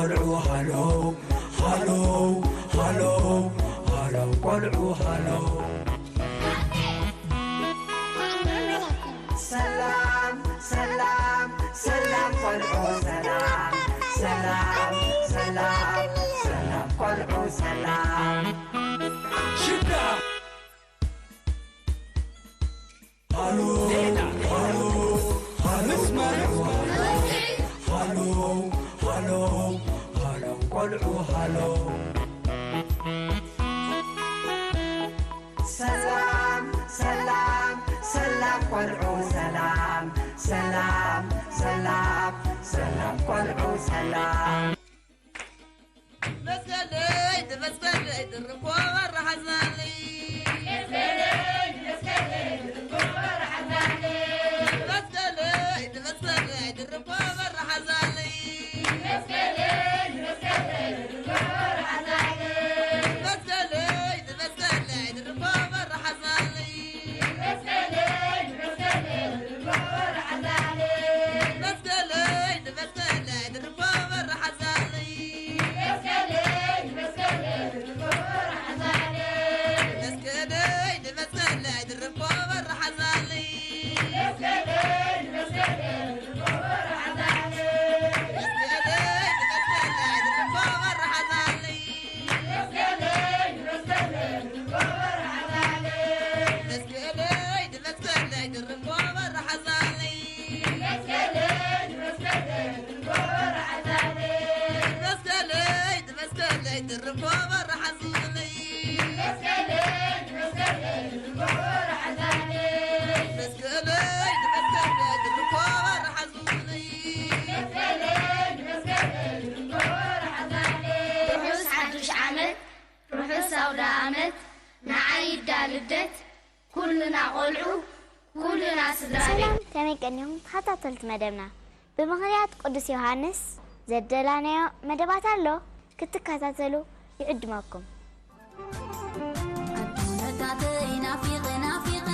ቆልዑ ሃሎ ሃሎ ሃሎ ሃሎ ቆልዑ ሃሎ። ሰላም ሰላም ሰላም ቆልዑ ሰላም ሰላም ሰላም ቆልዑ ሰላም። ሽዳ ሃሎ ሃሎ ሃሎ ሃሎ ሃሎ ሃሎ ቆልዑ ሃሎ። ሰላም ሰላም ሰላም ቆልዑ ሰላም ሰላም ሰላም ሰላም ቆልዑ ሰላም። መስቀለይ ተመስቀለይ ድርቦ በረሓዛለይ። መስቀለይ ተመስቀለይ ድርቦ በረሓዛለይ። መስቀለይ ተመስቀለይ ድርቦ በረሓዛለይ። ርሑስ ሓድሽ ዓመት፣ ርሑስ ኣውደ ኣመት፣ ንዓይ ይዳ ልደት፣ ኩልና ቆልዑ፣ ኩልና ስድራ ቤት። ሰላም፣ ከመይ ቀኒኹም ተኸታተልቲ መደብና? ብምኽንያት ቅዱስ ዮሃንስ ዘደላናዮ መደባት ኣሎ፣ ክትከታተሉ ይዕድመኩም። ኣዶነታተይ ናፊቐ ናፊቐ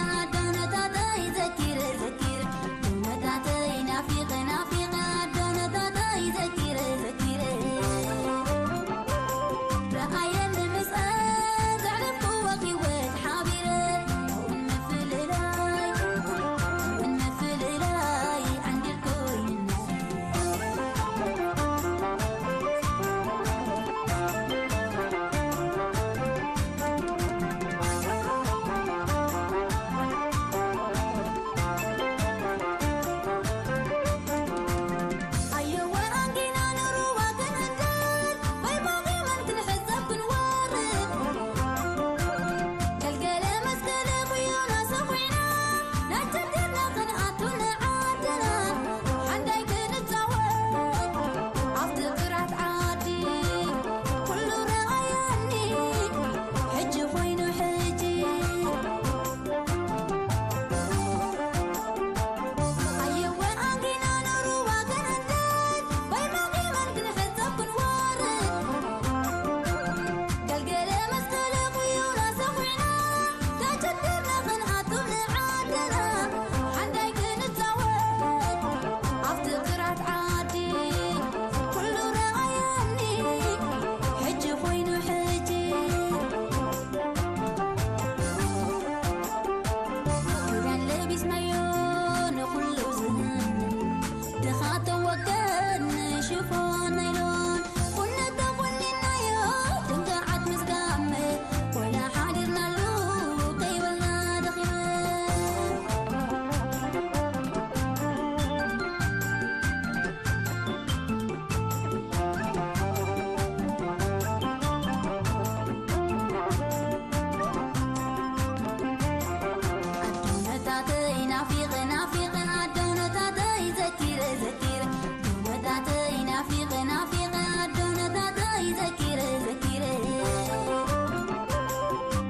ኣዶነታተይ ዘኪረ ዘኪረ ኣዶነታተይ ናፊቐ ናፊቐ ኣዶነታተይ ዘኪረ ዘኪረ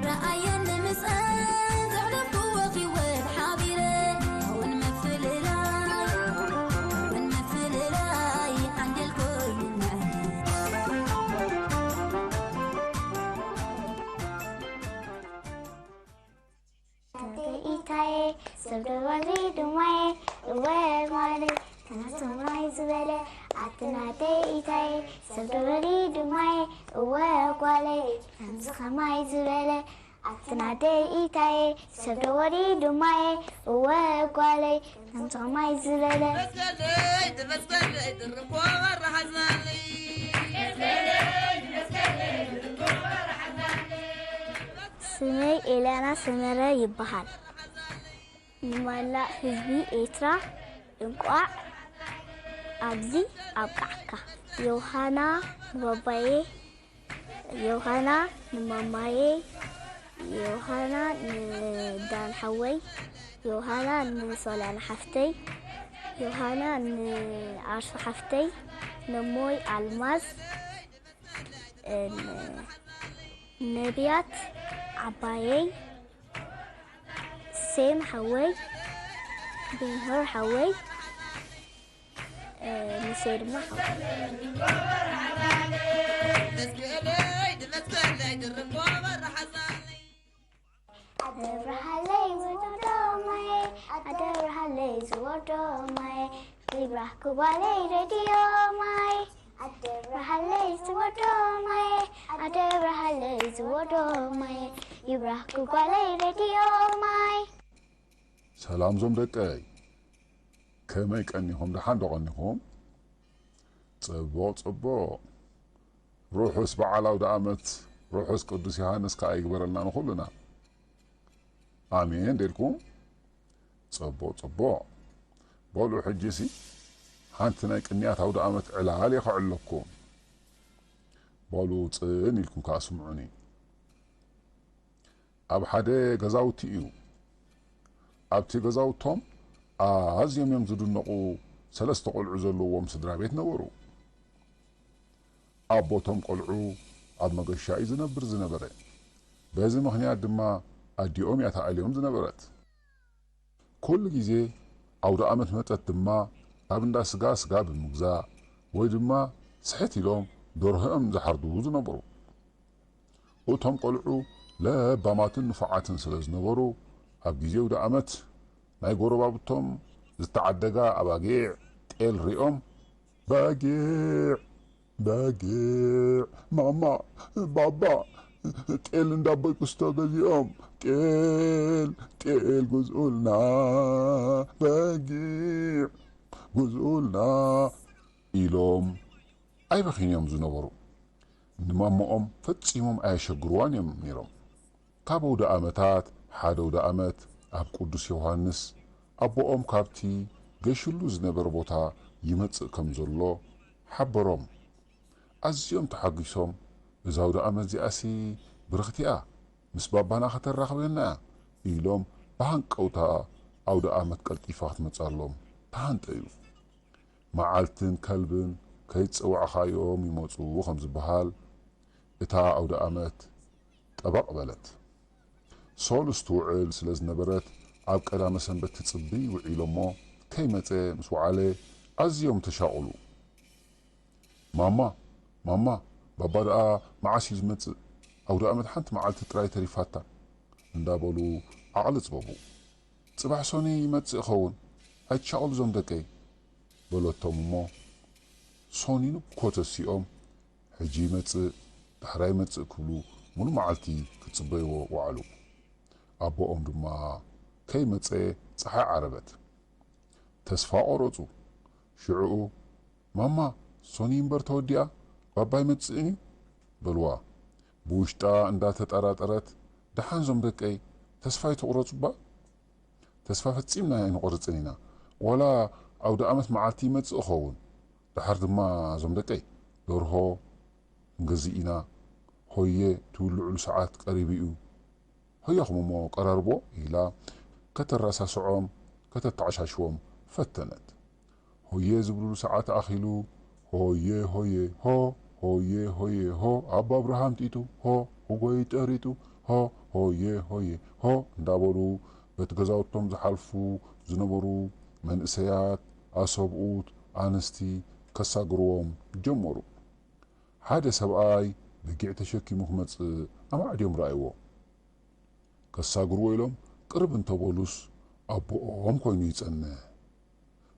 ረኣየኒ ምስኣን ዘዕለፍክዎ ህይወት ሓቢረ እውን ምፍልላይ እውን ምፍልላይ ዓንዲል ኮይንና ኢታየ ሰብ ደባሪ ድማየ እወ ማለት ናቱ ማይ ዝበለ ኣቲ ናተይ ኢታየ ሰብ ደወሊ ድማየ እወ ጓለይ ከምዚ ኸማይ ዝበለ ኣቲ ናተይ ኢታየ ሰብ ደወሊ ድማየ እወ ጓለይ ከምዚ ኸማይ ዝበለ። ስመይ ኤልያና ሰመረ ይበሃል። ንመላእ ህዝቢ ኤርትራ እንቋዕ ኣብዚ ኣብቃዓካ። ዮሃና ንባባየ፣ ዮሃና ንማማየ፣ ዮሃና ንዳን ሓወይ፣ ዮሃና ንሶልያና ሓፍተይ፣ ዮሃና ንኣርሱ ሓፍተይ፣ ነሞይ ኣልማዝ፣ ነብያት ዓባየይ፣ ሴም ሓወይ፣ ቤንሆር ሓወይ፣ ሙሴ ድማ ሓወይ። ኣደብርሃለይ ዝወርዶ ማየ ኣደብርሃለይ ዝወርዶ ማየ ይብራህ ክጓለይ ረድዮ ማየ ኣደብርሃለይ ዝወርዶ ማየ ኣደብርሃለይ ዝወርዶ ማየ ይብራህ ክጓለይ ረድዮ ማየ። ሰላም ዞም ደቀይ፣ ከመይ ቀኒኹም? ደሓን ዶ ቀኒኹም? ጽቡቕ ጽቡቕ። ርሑስ በዓል ኣውደኣመት፣ ርሑስ ቅዱስ ዮሃንስ ከኣ ይግበረልና ንኹልና። ኣሜን ደልኩም? ጽቡቕ ጽቡቕ። በሉ ሕጂሲ ሓንቲ ናይ ቅንያት ኣውደኣመት ዕላል የኸዕለኩም። በሉ ጽን ኢልኩም ከኣ ስምዑኒ። ኣብ ሓደ ገዛውቲ እዩ። ኣብቲ ገዛውቶም ኣዝዮም እዮም ዝድነቑ ሰለስተ ቆልዑ ዘለዎም ስድራ ቤት ነበሩ። ኣቦቶም ቆልዑ ኣብ መገሻ እዩ ዝነብር ዝነበረ። በዚ ምኽንያት ድማ ኣዲኦም እያ ተኣልዮም ዝነበረት። ኩሉ ግዜ ኣውደ ኣመት መጸት ድማ ኣብ እንዳ ስጋ ስጋ ብምግዛእ ወይ ድማ ስሕት ኢሎም ደርሆ እዮም ዝሓርዱ ዝነበሩ። እቶም ቆልዑ ለባማትን ንፉዓትን ስለ ዝነበሩ ኣብ ግዜ ኣውደ ኣመት ናይ ጎረባብቶም ዝተዓደጋ ኣባጊዕ ጤል ሪኦም በጊዕ በጊዕ ማማ ባባ ጤል እንዳበይ ክስቶ ገዚኦም ጤል ጤል ግዝኡልና በጊዕ ግዝኡልና ኢሎም ኣይበኺን እዮም ዝነበሩ። ንማሞኦም ፈጺሞም ኣየሸግርዋን እዮም ነይሮም። ካብ ኣውደ ኣመታት ሓደ ኣውደ ኣመት ኣብ ቅዱስ ዮሃንስ ኣቦኦም ካብቲ ገሽሉ ዝነበረ ቦታ ይመጽእ ከም ዘሎ ሓበሮም። ኣዝዮም ተሓጒሶም፣ እዛ ኣውደ ኣመት እዚኣሲ ብርኽቲ እያ፣ ምስ ባባና ከተራኽበና እያ ኢሎም ብሃንቀውታ ኣውደ ኣመት ቀልጢፋ ክትመጻሎም ተሃንጠዩ። መዓልትን ከልብን ከይጸዋዕኻዮም ይመጹ ከም ዝበሃል፣ እታ ኣውደ ኣመት ጠበቕ በለት። ሶሉስ ትውዕል ስለ ዝነበረት፣ ኣብ ቀዳመ ሰንበት ትጽብይ ውዒሎሞ ከይመጸ ምስ ወዓለ ኣዝዮም ተሻቕሉ። ማማ ማማ ባባ ደኣ መዓስ እዩ ዝመጽእ? ኣውደ ኣመት ሓንቲ መዓልቲ ጥራይ ተሪፋታ እንዳበሉ ዓቕሊ ጽበቡ። ጽባሕ ሶኒ ይመጽእ ኸውን፣ ኣይትሻቕሉ ዞም ደቀይ በለቶም እሞ ሶኒ ንግሆ ተሲኦም ሕጂ ይመጽእ ዳሕራይ ይመጽእ ክብሉ ሙሉ መዓልቲ ክጽበይዎ ወዓሉ። ኣቦኦም ድማ ከይመጸ ጸሓይ ዓረበት። ተስፋ ቆረጹ። ሽዕኡ ማማ ሶኒ እምበር ተወዲኣ ባባ ኣይመጽእን እዩ በልዋ። ብውሽጣ እንዳተጠራጠረት ደሓን ዞም ደቀይ ተስፋ ኣይትቑረጹ እባ። ተስፋ ፈጺምና ኣይንቖርጽን ኢና። ዋላ ኣውደ ኣመት መዓልቲ ይመጽእ እኸውን። ደሓር ድማ ዞም ደቀይ ደርሆ ክንገዝእ ኢና። ሆየ ትብልዑሉ ሰዓት ቀሪቡ እዩ። ሆያኹም እሞ ቀራርቦ ኢላ ከተረሳስዖም ከተተዓሻሽዎም ፈተነት። ሆየ ዝብልሉ ሰዓት ኣኺሉ ሆየ ሆየ ሆ ሆየ ሆየ ሆ ኣቦ ኣብርሃም ጢጡ ሆ ሁጎይ ጠሪጡ ሆ ሆየ ሆየ ሆ እንዳበሉ በቲ ገዛውቶም ዝሓልፉ ዝነበሩ መንእሰያት ኣሰብኡት ኣንስቲ ከሳግርዎም ጀመሩ። ሓደ ሰብኣይ በጊዕ ተሸኪሙ ክመጽእ ኣማዕድዮም ረኣይዎ። ከሳግርዎ ኢሎም ቅርብ እንተበሉስ ኣቦኦም ኮይኑ ይጸንሕ።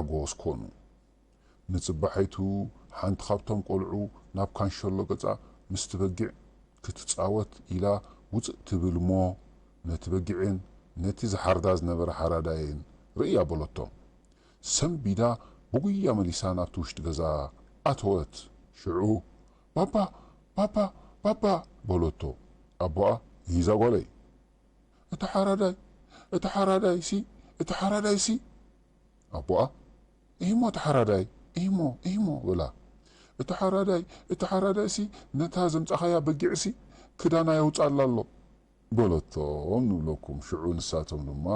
ሓጎስ ኮኑ። ንጽባሒቱ ሓንቲ ካብቶም ቆልዑ ናብ ካንሸሎ ገጻ ምስቲ በጊዕ ክትጻወት ኢላ ውጽእ ትብል እሞ፣ ነቲ በጊዕን ነቲ ዝሓርዳ ዝነበረ ሓራዳይን ርእያ በለቶ። ሰንቢዳ ብጉያ መሊሳ ናብቲ ውሽጢ ገዛ ኣተወት። ሽዑ፣ "ባባ፣ ባባ፣ ባባ!" በለቶ። ኣቦኣ፣ "ይዛ ጓለይ?" "እቲ ሓራዳይ፣ እቲ ሓራዳይሲ፣ እቲ ሓራዳይሲ?" ኣቦኣ፣ "እሂሞ እቲ ሓራዳይ፣ እሂሞ፣ እሂሞ!" በላ። "እቲ ሓራዳይ፣ እቲ ሓራዳይሲ ነታ ዘምጻኻያ በጊዕሲ ክዳና የውጻላ ኣሎ!" በለቶም ንብለኩም። ሽዑ ንሳቶም ድማ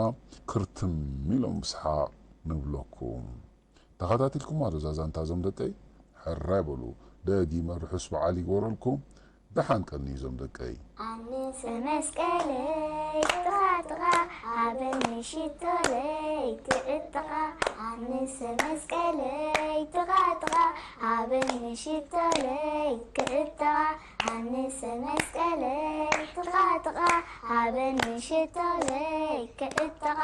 ክርትም ኢሎም ብሰሓቕ ንብለኩም። ተኸታቲልኩማ ዶ እዛ ዛንታ እዞም ደቀይ? ሕራይ በሉ። ደጊመ ርሑስ በዓል ይግበረልኩም። ደሓን ቀንዩ እዞም ደቀይ። ኣንሰ መስቀለይ ጥቓ ጥቓ፣ ሃበኒ ሽቶለይ ክዕጠቓ። ኣንሰ መስቀለይ ጥቓ ጥቓ፣ ሃበኒ ሽቶለይ ክዕጠቓ። ኣንሰ መስቀለይ ጥቓ ጥቓ፣ ሃበኒ ሽቶለይ ክዕጠቓ።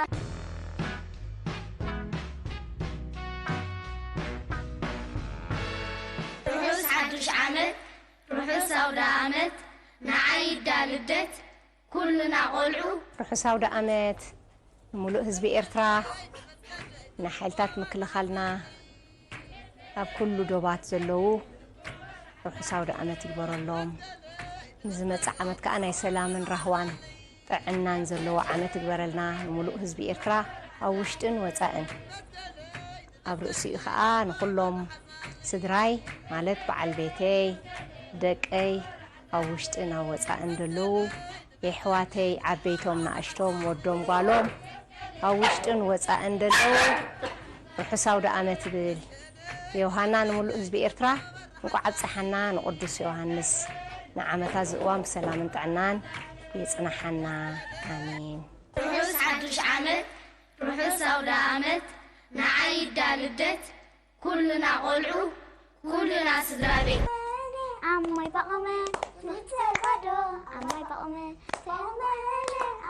ርሑስ ሓድሽ ዓመት፣ ርሑስ ኣውደ ኣመት፣ ንዓይ ይዳ ልደት፣ ኩልና ቆልዑ። ርሑስ ኣውደ ኣመት ንምሉእ ህዝቢ ኤርትራ፣ ንሓይልታት ምክልኻልና፣ ኣብ ኩሉ ዶባት ዘለዉ ርሑስ ኣውደ ኣመት ይግበረሎም። ንዝመጽእ ዓመት ከኣ ናይ ሰላምን ራህዋን ጥዕናን ዘለዎ ዓመት ይግበረልና ንምሉእ ህዝቢ ኤርትራ ኣብ ውሽጥን ወጻእን። ኣብ ርእሲኡ ከኣ ንኹሎም ስድራይ ማለት በዓል ቤተይ፣ ደቀይ ኣብ ውሽጥን ኣብ ወጻእን ዘለዉ የሕዋተይ ዓበይቶም ናእሽቶም ወዶም ጓሎም ኣብ ውሽጥን ወጻእን ዘለዉ ርሑስ ኣውደ ኣመት ይብል። ዮሃና ንምሉእ ህዝቢ ኤርትራ እንቋዕ ኣብጽሓና ንቅዱስ ዮሃንስ ንዓመታ ዝእዋን ብሰላምን ጥዕናን የጽንሓና። ኣሜን። ርሑስ ሓድሽ ዓመት፣ ርሑስ ኣውደ ኣመት፣ ንዓይ ይዳ ልደት፣ ኩልና ቆልዑ፣ ኩልና ስድራ ቤት። ኣሞይ በቑመን፣ ትሕተ ባዶ፣ ኣሞይ በቑመን፣ ተመለ፣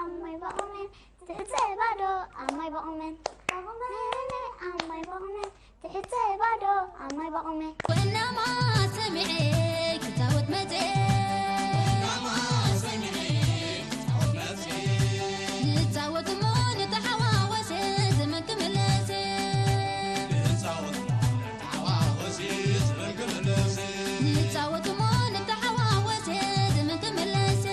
ኣሞይ በቑመን፣ ትሕተ ባዶ፣ ኣሞይ በቑመን፣ በቑመን፣ ኣሞይ በቑመን፣ ትሕተ ባዶ፣ ኣሞይ በቑመን። ወናማ ሰሚዐ ክታወት መጸ። ንጻወት እሞ ንተሓዋወስ ዘመን ክምለስ። ንጻወት እሞ ንተሓዋወስ ዘመን ክምለስ።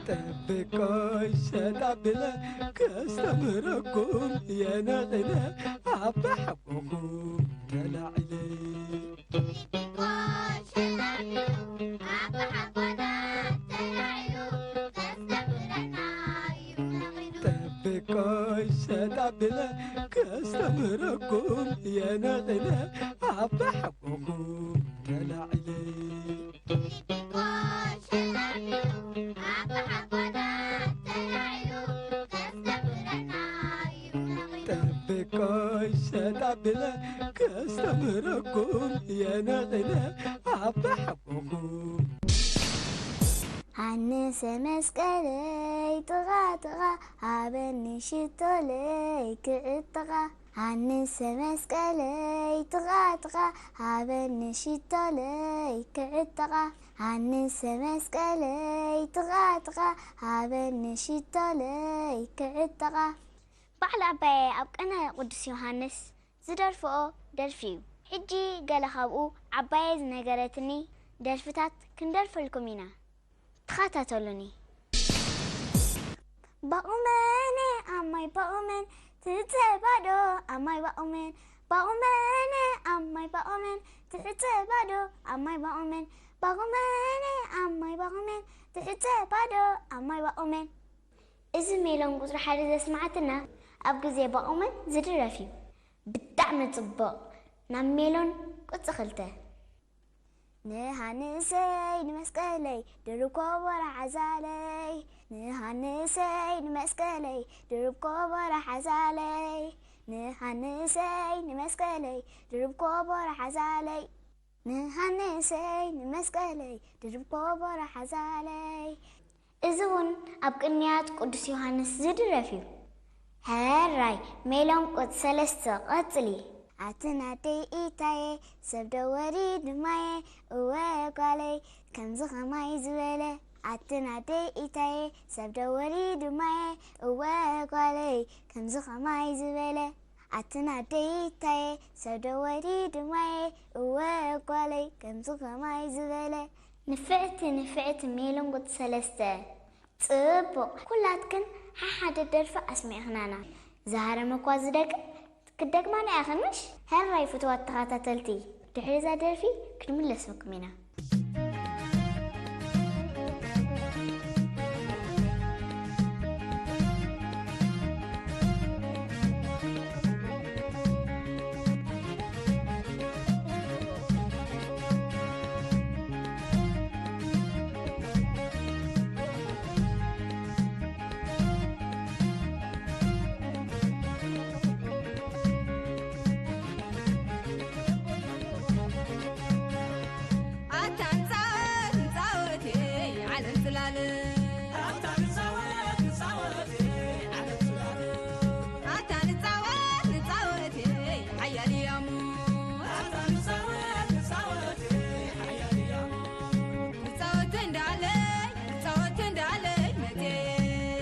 ጠብቆይ ሸጣብለ ከስተምረኩም የነቕለ ኣባሓጎኹም ተላዒለ። ጠብቆይ ሸጣብለ ከስተምረኩም የነቕለ ኣባሓጎኹም ተላዒለ። ጠብቆይ ሸጣብለ ከስተምረኩም የነቕለ ኣባሓጎኹም። ኣነሰ መስቀለይ ጥቓ ጥቓ፣ ሃበኒ ሽቶለይ ክዕጠቓ። ኣነሰ መስቀለይ ጥቓ ጥቓ፣ ሃበኒ ሽቶለይ ክዕጠቓ። ኣነሰ መስቀለይ ጥቓ ጥቓ፣ ሃበኒ ሽቶለይ ክዕጠቓ። በዓል ኣባየ ኣብ ቅነ ቅዱስ ዮሃንስ ዝደርፍኦ ደርፊ እዩ። ሕጂ ገለ ካብኡ ዓባየ ዝነገረትኒ ደርፍታት ክንደርፈልኩም ኢና። ተኸታተሉኒ። ባቑመነ ኣማይ ባቑመን፣ ትጸባዶ ኣማይ ባቑመን፣ ባቑመነ ኣማይ ባቑመን። ትሕተ ባዶ ኣብ ማይ ባቑመን፣ ባቑመን ኣብ ማይ ባቑመን፣ ትሕተ ባዶ ኣብ ማይ ባቑመን። እዚ ሜሎን ቁጽሪ ሓደ ዘስማዓትና ኣብ ግዜ ባቑመን ዝድረፍ እዩ። ብጣዕሚ ጽቡቕ። ናብ ሜሎን ቁጽሪ ክልተ። ንሃንሰይ ንመስቀለይ ድርብ ኮቦሮ ሓዛለይ፣ ንሃንሰይ ንመስቀለይ ድርብ ኮቦሮ ሓዛለይ፣ ንሃንሰይ ንመስቀለይ ድርብ ኮቦሮ ሓዛለይ፣ ንሃንሰይ ንመስቀለይ ድርብ ኮቦሮ ሓዛለይ። እዚ እውን ኣብ ቅንያት ቅዱስ ዮሃንስ ዝድረፍ እዩ። ሕራይ ሜሎም ቁጽ ሰለስተ ቀጽሊ። ኣትን ኣደይ ኢታየ ሰብ ዶ ወሪዱ ማየ፣ እወ ጓለይ ከምዚ ኸማይ ዝበለ። ኣትን ኣደይ ኢታየ ሰብ ዶ ወሪዱ ማየ፣ እወ ጓለይ ከምዚ ኸማይ ዝበለ። ኣትን ኣደይ ኢታየ ሰብ ዶ ወሪዱ ማየ፣ እወ ጓለይ ከምዚ ኸማይ ዝበለ። ንፍዕቲ ንፍዕቲ ሜሎም ቁጽ ሰለስተ። ጽቡቕ። ኩላትክን ሓሓደ ደርፊ ኣስሚዕኽናና። ዝሃረመ እኳ ዝደግም፣ ክደግማ ንኣኽን ምሽ? ሕራይ ፍትዋት ተኸታተልቲ፣ ድሕሪ እዛ ደርፊ ክንምለሰኩም ኢና። ኣታ ንጻወት ንጻወት ዓለም ጽላለ ኣታ ንጻወት ንጻወት ዓለም ጽላለ ኣታ ንጻወት ንጻወት ሓያል እያሙ ኣታ ንጻወት ንጻወት ሓያል እያሙ ንጻወት እንዳለይ ንጻወት እንዳለይ መቴ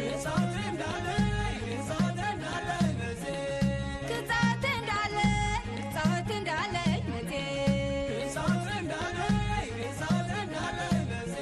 ንጻወት እንዳለይ ንጻወት እንዳለይ መቴ ክጻወት እንዳለይ ክጻወት እንዳለይ መቴ ክጻወት እንዳለይ ክጻወት እንዳለይ መቴ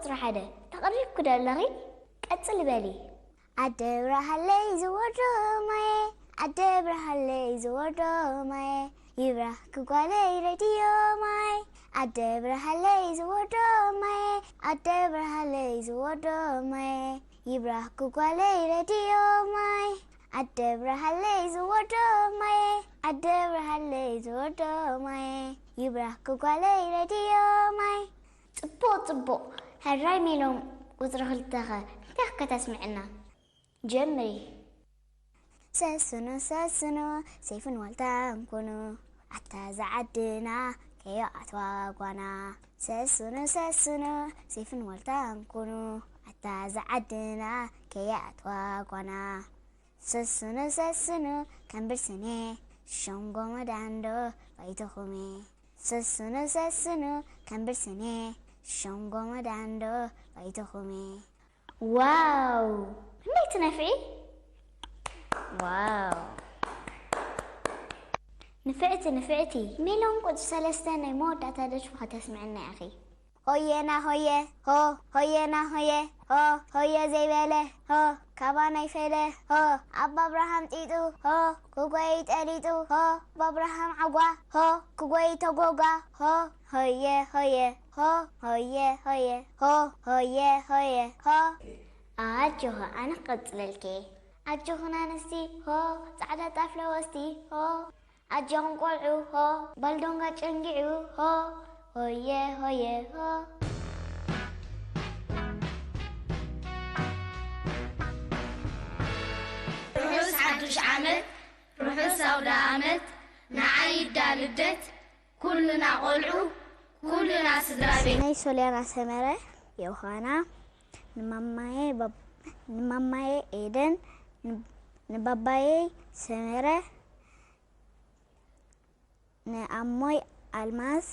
ቁፅሪ ሓደ ተቐሪብኪ ዶ ኣለኺ? ቀፅሊ በሊ። ኣደ ብርሃለይ ዝወርዶ ማየ፣ ኣደ ብርሃለይ ዝወርዶ ማየ፣ ይብራህ ክጓለይ ረድዮ ማየ። ኣደ ብርሃለይ ዝወርዶ ማየ፣ ኣደ ብርሃለይ ዝወርዶ ማየ፣ ይብራህ ክጓለይ ረድዮ ማየ። ኣደ ብርሃለይ ዝወርዶ ማየ፣ ኣደ ብርሃለይ ዝወርዶ ማየ፣ ይብራህ ክጓለይ ረድዮ ማየ። ጽቡቕ ጽቡቕ። ሕራይ ሜሎም፣ ቁጽሪ ክልተኸ እንታይ ከተስምዕና? ጀምሪ። ሰስኑ ሰስኑ፣ ሰይፍን ዋልታን ኩኑ፣ ኣታ ዝዓድና ከይኣትዋ ጓና። ሰስኑ ሰስኑ፣ ሰይፍን ዋልታን ኩኑ፣ ኣታ ዝዓድና ከይኣትዋ ጓና። ሰስኑ ሰስኑ፣ ከም ብርስኔ ሸንጎ መዳንዶ ባይተኹሜ። ሰስኑ ሰስኑ፣ ከም ብርስኔ ሸንጎ መዳንዶ ባይተኹሜ። ዋው! ክንደይ ትነፍዒ? ዋው! ንፍዕቲ፣ ንፍዕቲ። ሜሎን ቁጽሪ ሰለስተ ናይ መወዳእታ ደርፊ ከተስምዕና ኢኺ። ሆየና ሆየ፣ ሆ፣ ሆየና ሆየ፣ ሆ፣ ሆየ ዘይበለ፣ ሆ፣ ካባና ይፈለ፣ ሆ፣ ኣብ ኣብርሃም ጢጡ፣ ሆ፣ ክጎይ ጠሊጡ፣ ሆ፣ ኣብ ኣብርሃም ዓጓ፣ ሆ፣ ክጎይ ተጎጓ፣ ሆ፣ ሆየ ሆየ፣ ሆ፣ ሆየ ሆየ፣ ሆ፣ ሆየ ሆየ፣ ሆ። ኣጆኺ፣ ኣነ ክቐጽለልኪ። ኣጆኽን ኣንስቲ፣ ሆ፣ ጻዕዳ ጣፍ ለወስቲ፣ ሆ፣ ኣጆኹም ቆልዑ፣ ሆ፣ ባልዶንጋ ጨንጊዑ፣ ሆ፣ ሆየ ሆየ፣ ሆ። ርሑስ ሓዱሽ ዓመት፣ ርሑስ ኣውደ ዓመት፣ ንዓይ ይዳ ልደት፣ ኩልና ቆልዑ፣ ኩልና ስድራ ቤት። ስመይ ሶልያና ሰመረ ዮሃና፣ ንማማየ ባብ-፣ ንማማየ ኤደን፣ ን-፣ ንባባየ ሰመረ፣ ንኣሞይ ኣልማዝ፣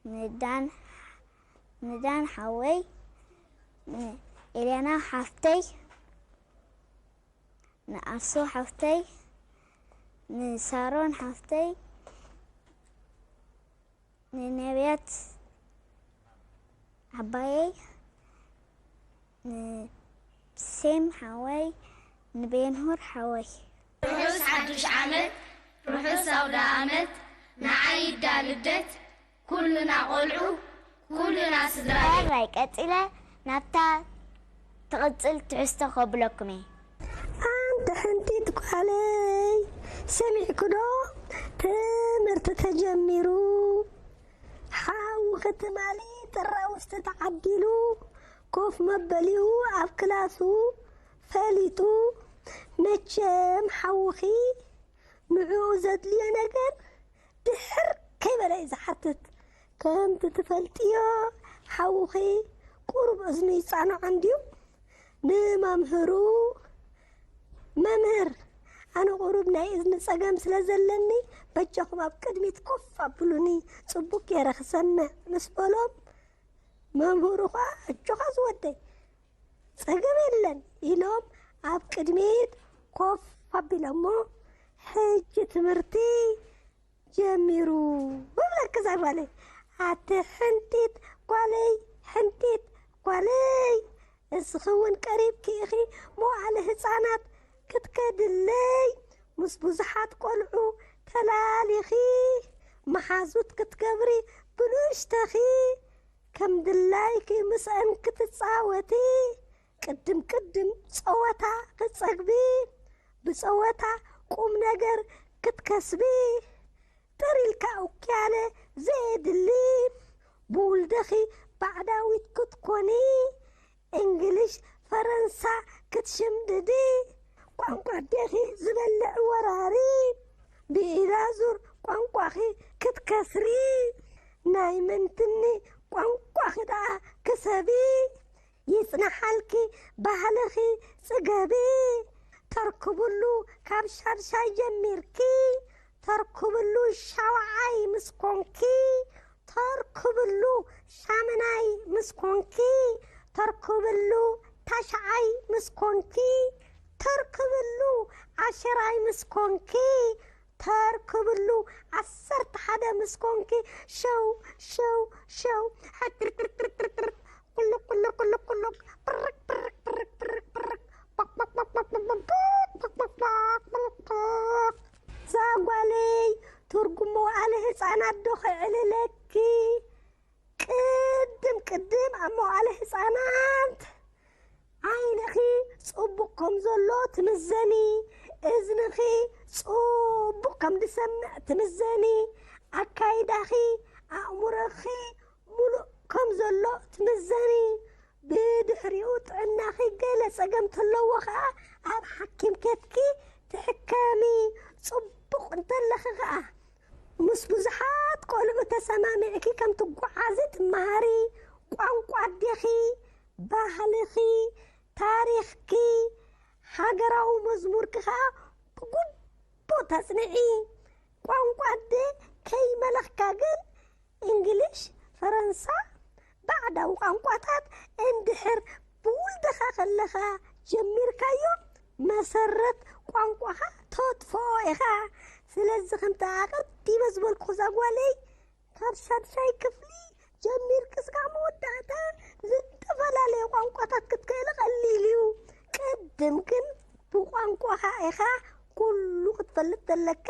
ንዳን፣ ንዳን ሓወይ፣ ንኤልያና ሓፍተይ፣ ንኣሱ ሓፍተይ፣ ንሳሮን ሓፍተይ፣ ንነብያት ዓባየይ፣ ንሴም ሓወይ፣ ንቤንሁር ሓወይ። ርሑስ ሓዱሽ ዓመት፣ ርሑስ ኣውደ ዓመት፣ ንዓይ ይዳ ልደት፣ ኩልና ቆልዑ፣ ኩልና ስድራ ቤት። ሕራይ ቀጺለ ናብታ ትቕጽል ትሕዝቶ ከብለኩም እየ። ኣንቲ ሕንጢት ጓለይ፣ ሰሚዕኪ ዶ? ትምህርቲ ተጀሚሩ። ሓውኺ ትማሊ ጥራ ውሽጢ ተዓዲሉ፣ ኮፍ መበሊኡ ኣብ ክላሱ ፈሊጡ። መቸም ሓውኺ ንዕኡ ዘድልዮ ነገር ድሕር ከይበለ እዩ ዝሓትት። ከምቲ ትፈልጥዮ፣ ሓውኺ ቁሩብ እዝኑ ይጻንዖ እንድዩ። ንመምህሩ፣ "መምህር፣ ኣነ ቁሩብ ናይ እዝኒ ጸገም ስለ ዘለኒ፣ በጃኹም ኣብ ቅድሚት ኮፍ ኣብሉኒ፣ ጽቡቕ ገይረ ክሰምዕ" ምስ በሎም፣ መምህሩ ኸኣ፣ "ኣጆኻ ዝወደይ፣ ጸገም የለን" ኢሎም ኣብ ቅድሚት ኮፍ ኣቢሎሞ፣ ሕጂ ትምህርቲ ጀሚሩ። ብብለኪ እዛ ጓለይ፣ ኣቲ ሕንጢት ጓለይ፣ ሕንጢት ጓለይ፣ እስኺ እውን ቀሪብኪ ኢኺ መዋእለ ህጻናት ክትከድለይ፣ ምስ ብዙሓት ቆልዑ ተላሊኺ፣ መሓዙት ክትገብሪ ብንእሽተኺ፣ ከም ድላይኪ ምስአን ክትጻወቲ፣ ቅድም ቅድም ጸወታ ክትጸግቢ፣ ብጸወታ ቁም ነገር ክትከስቢ፣ ጥር ኢልካ ውክያለ ዘየድሊ፣ ብውልደኺ ባዕዳዊት ክትኮኒ፣ እንግሊሽ ፈረንሳ ክትሽምድዲ፣ ቋንቋ ኣዴኺ ዝበልዕ ወራሪ፣ ብኢዳ ዙር ቋንቋኺ ክትከስሪ፣ ናይ ምንትኒ ቋንቋኺ ደኣ ክሰቢ፣ ይጽናሓልኪ ባህልኺ ጽገቢ፣ ተርክብሉ ካብ ሻድሻይ ጀሚርኪ፣ ተርክብሉ ሻውዓይ ምስ ኮንኪ፣ ተርክብሉ ሻምናይ ምስ ኮንኪ፣ ተርክብሉ ታሽዓይ ምስ ኮንኪ፣ ተርክብሉ ዓሽራይ ምስ ኮንኪ፣ ተርክብሉ። ዓሰርተ ሓደ ምስ ኮንኪ ሸው ሸው ሸው፣ ሕትርትርትርትርትር፣ ቁልቅ ቁልቅ ቁልቅ ቁልቅ፣ ብርቅ ብርቅ ብርቅ ብርቅ ብርቅ፣ ባቅ ባቅ ባቅ ባቅ ባቅ ባቅ፣ ባቅ ባቅ ባቅ ባቅ ባቅ። ዛጓለይ፣ ትርጉም መዋእለ ህፃናት ዶ ከዕልለኪ? ቅድም ቅድም ኣብ መዋእለ ህፃናት ዓይንኺ ጽቡቕ ከም ዘሎ ትምዘኒ፣ እዝንኺ ጽቡቕ ከም ዝሰምዕ ትምዘኒ፣ ኣካይዳኺ፣ ኣእምሮኺ ምሉእ ከም ዘሎ ትምዘኒ። ብድሕሪኡ ጥዕናኺ ገለ ጸገም ተለዎ ኸኣ ኣብ ሓኪም ኬድኪ ትሕከሚ። ጽቡቕ እንተለኺ ኸኣ ምስ ብዙሓት ቆልዑ ተሰማሚዕኪ ከም ትጓዓዚ ትመሃሪ። ቋንቋ ኣዴኺ፣ ባህልኺ፣ ታሪኽኪ፣ ሃገራዊ መዝሙርኪ ኸኣ ብግቡእ ተጽንዒ። ቋንቋ ኣደ ከይመለኽካ ግን እንግሊሽ፣ ፈረንሳ፣ ባዕዳዊ ቋንቋታት እንድሕር ብውልድኻ ከለኻ ጀሚርካዮ፣ መሰረት ቋንቋኻ ተጥፍኦ ኢኻ። ስለዚ ከምቲ ኣቐዲመ ዝበልኩ ዛጓለይ፣ ካብ ሻድሻይ ክፍሊ ጀሚርኪ እስካብ መወዳእታ ዝተፈላለየ ቋንቋታት ክትክእሊ ቀሊል እዩ። ቅድም ግን ብቋንቋኻ ኢኻ ኩሉ ክትፈልጥ ዘለካ፣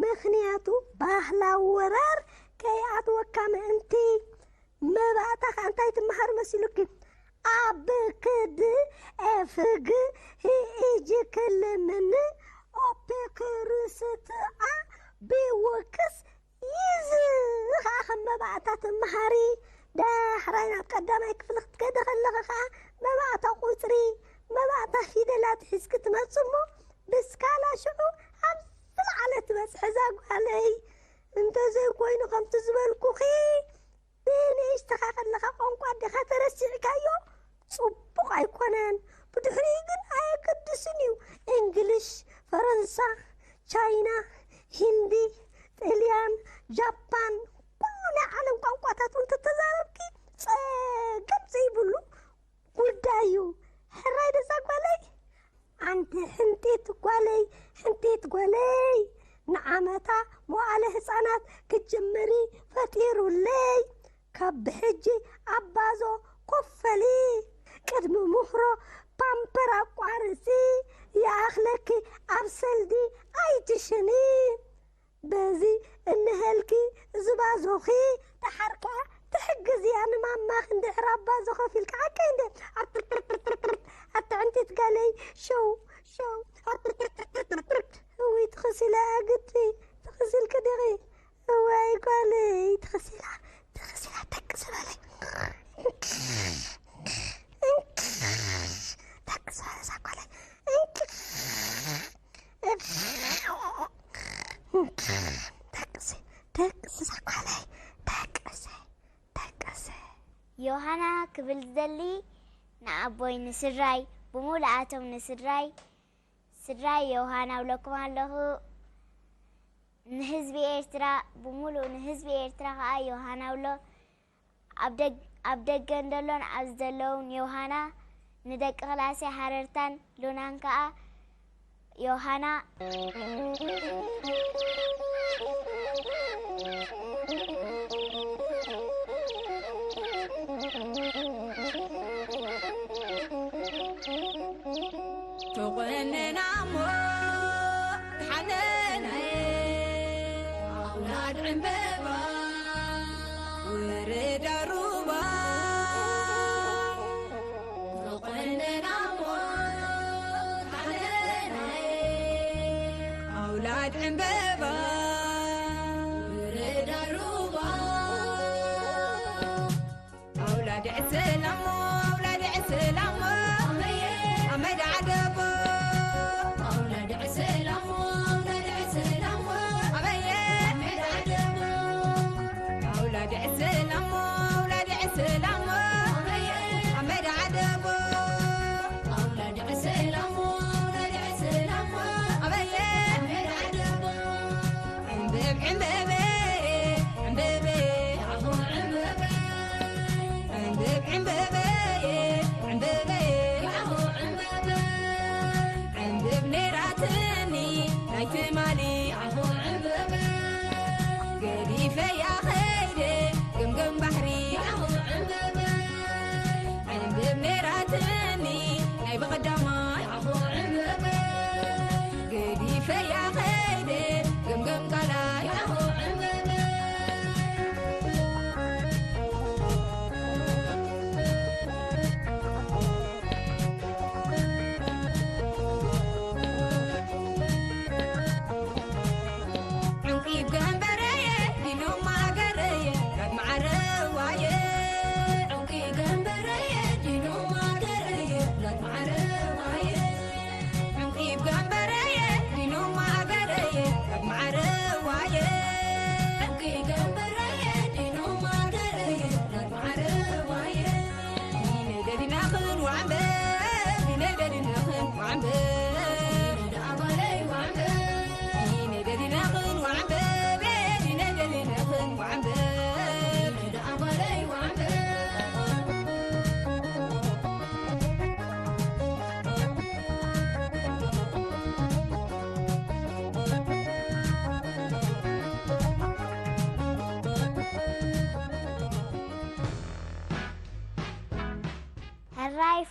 ምኽንያቱ ባህላዊ ወራር ከይኣትወካ ምእንቲ። መባእታ ኸኣ እንታይ ትመሃር መሲሉኪ? ኣበክድ ኤፍግ ሂኢጂ ክልምን ኦፔክርስትኣ ቢወክስ ይዝ ኸኣ ከም መባእታ ትመሃሪ። ዳሕራይ ናብ ቀዳማይ ክፍሊ ክትከዲ ከለኺ ኸኣ መባእታ ቁጽሪ፣ መባእታ ፊደላት ሒዝኪ ትመጽእ እሞ ብስካላ ሽዑ ኣብ ዝለዓለ ትበጽሒ እዛ ጓለይ። እንተዘይኮይኑ ከምቲ ዝበልኩኺ ብንእሽተኻ ከለኻ ቋንቋ ኣዴኻ ተረሲዕካዮ ጽቡቕ ኣይኮነን። ብድሕሪኡ ግን ኣየገድስን እዩ። እንግሊሽ፣ ፈረንሳ፣ ቻይና፣ ሂንዲ፣ ጥልያን፣ ጃፓን፣ ኩሉ ናይ ዓለም ቋንቋታት እውን ተተዛረብኪ ጸገም ዘይብሉ ጉዳይ እዩ። ሕራይ ደዛ ጓለይ? ኣንቲ ሕንጢት ጓለይ፣ ሕንጢት ጓለይ፣ ንዓመታ መዋእለ ህፃናት ክትጅምሪ ፈጢሩለይ። ካብ ብሕጂ ኣባዞ ኮፈሊ፣ ቅድሚ ምኽሮ ፓምፐር ኣቋርፂ፣ ይኣኽለኪ ኣብ ሰልዲ ኣይትሽኒ። በዚ እንሀልኪ ዝባዞኺ፣ ደሓር ከኣ ትሕግዝያ ንማማኺ እንድሕር ኣባዞ ከፊልኪ። ሓቀይ እንደ ኣቲ ዕንቲት ጋለይ ሸው ሸው። እውይ ትኽሲላ ግዲ ትኽሲልኪ ዲኺ? እዋይ ጓለይ ትኽሲላ ትኽሲላ ደቂ ዝበለይ ደቂ ዝበለ ዛጓለይ ደቅሲ ደቅሲ ዛጓለይ ደቅሲ ደቅሲ። ዮሃና ክብል ዝደሊ ንኣቦይ ንስድራይ ብሙሉኣቶም ንስድራይ ስድራይ ዮሃና እብለኩም ኣለኹ። ንህዝቢ ኤርትራ ብሙሉእ ንህዝቢ ኤርትራ ከኣ ዮሃና እብሎ። ኣብ ደግ ኣብ ደገን ደሎን ኣብዚ ዘለውን ዮሃና ንደቂ ክላሰይ ሃረርታን ሉናን ከኣ ዮሃና። ተቆነና እሞ ተሓነናየ ኣውላድ ዕምበባ ወረዳ ሩባ። ተቆነና እሞ ተሓነናየ ኣውላድ ዕምበባ ወረዳ ሩባ። ኣውላድ ዕሰላሞ ኣውላድ ዕሰላሞ ኣመየ ኣመድ ዓደቦ። ኣውላድ ዕሰላሞ ኣውላድ ዕሰላሞ ኣመየ ኣመድ ዓደቦ። ኣውላድ ዕሰላሞ ኣውላድ ዕሰላሞ ኣመየ ኣመድ ዓደቦ። ኣውላድ ዕሰላሞ ኣውላድ ዕሰላሞ ኣመየ ኣመድ ዓደቦ። ዕምበብ ዕምበበ ዕምበበ ኣሆ ዕምበበ። ዕምበብ ዕምበበየ ዕምበበየ ኣሆ ዕምበበ። ዕምበብ ነይራትኒ ናይ ትማሊ ኣሆ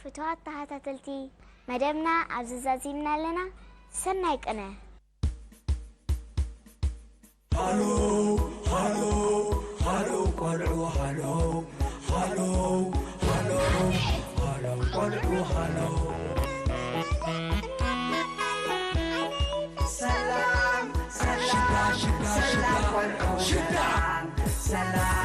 ፍትዋት ተኸታተልቲ፣ መደብና ኣብዚ ዛዚምና ኣለና። ሰናይ ቅነ። ሃሎ ሃሎ ሃሎ ቆልዑ ሃሎ ሃሎ ሃሎ ሃሎ ቆልዑ ሃሎ ሰላም ሰላም ሽዳ ሽዳ ሽዳ ቆልዑ ሽዳ ሰላም